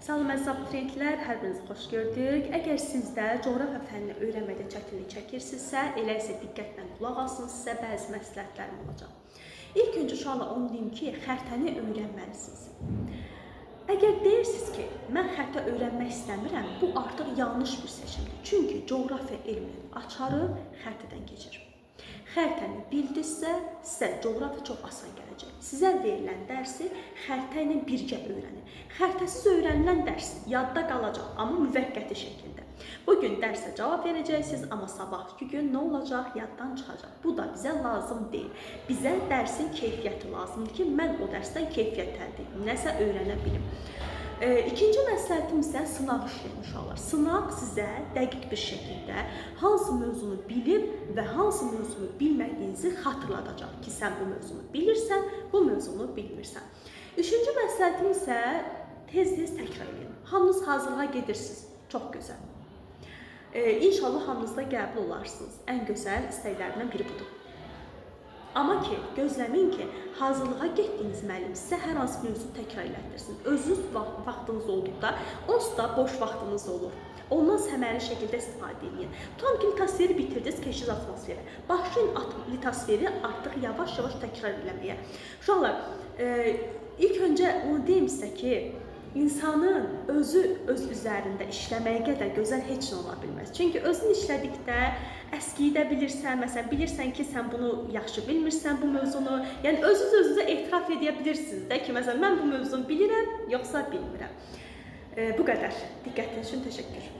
Salam əziz abituriyentlər, hər birinizi xoş gördük. Əgər siz də coğrafiya fənnini öyrənməkdə çətinlik çəkirsinizsə, elə isə diqqətlə qulaq asın, sizə bəzi məsləhətlərim olacaq. İlk öncə uşaqlar onu deyim ki, xəritəni öyrənməlisiniz. Əgər deyirsiniz ki, mən xəritə öyrənmək istəmirəm, bu artıq yanlış bir seçimdir. Çünki coğrafiya elminin açarı xəritədən keçir. Xəritəni bildinizsə, sizə coğrafiya çox asan gələcək. Sizə verilən dərsi xəritə ilə birgə öyrənin. Xəritəsiz öyrənilən dərs yadda qalacaq, amma müvəqqəti şəkildə. Bu gün dərsə cavab verəcəksiniz, amma sabahkı gün nə olacaq? Yaddan çıxacaq. Bu da bizə lazım deyil. Bizə dərsin keyfiyyəti lazımdır ki, mən o dərsdən keyfiyyət əldə edim, nəsə öyrənə bilim. İkinci məsləhətim isə sınaq işləyin uşaqlar. Sınaq sizə dəqiq bir şəkildə hansı mövzunu bilib və hansı mövzunu bilmədiyinizi xatırladacaq ki, sən bu mövzunu bilirsən, bu mövzunu bilmirsən. Üçüncü məsləhətim isə tez-tez təkrar eləyin. Hamınız hazırlığa gedirsiniz. Çox gözəl. İnşallah hamınız da qəbul olarsınız. Ən gözəl istəklərimdən biri budur. Amma ki, gözləməyin ki, hazırlığa getdiyiniz müəllim sizə hər hansı mövzunu təkrar elətdirsin. Özünüz vaxtınız olduqda, onsuz da boş vaxtınız olur. Ondan səmərəli şəkildə istifadə eləyin. Tutalım ki, litosferi bitirdiniz, keçdiniz atmosferə. Başlayın litosferi artıq yavaş-yavaş təkrar eləməyə. Uşaqlar, ilk öncə onu deyim sizə ki, insanın özü öz üzərində işləməyə qədər gözəl heç nə ola bilməz. Çünki özün işlədikdə əskiyi də bilirsən, məsələn, bilirsən ki, sən bunu yaxşı bilmirsən bu mövzunu. Yəni özünüz özünüzə etiraf edə bilirsiniz də ki, məsələn, mən bu mövzunu bilirəm, yoxsa bilmirəm. Bu qədər. Diqqətiniz üçün təşəkkür.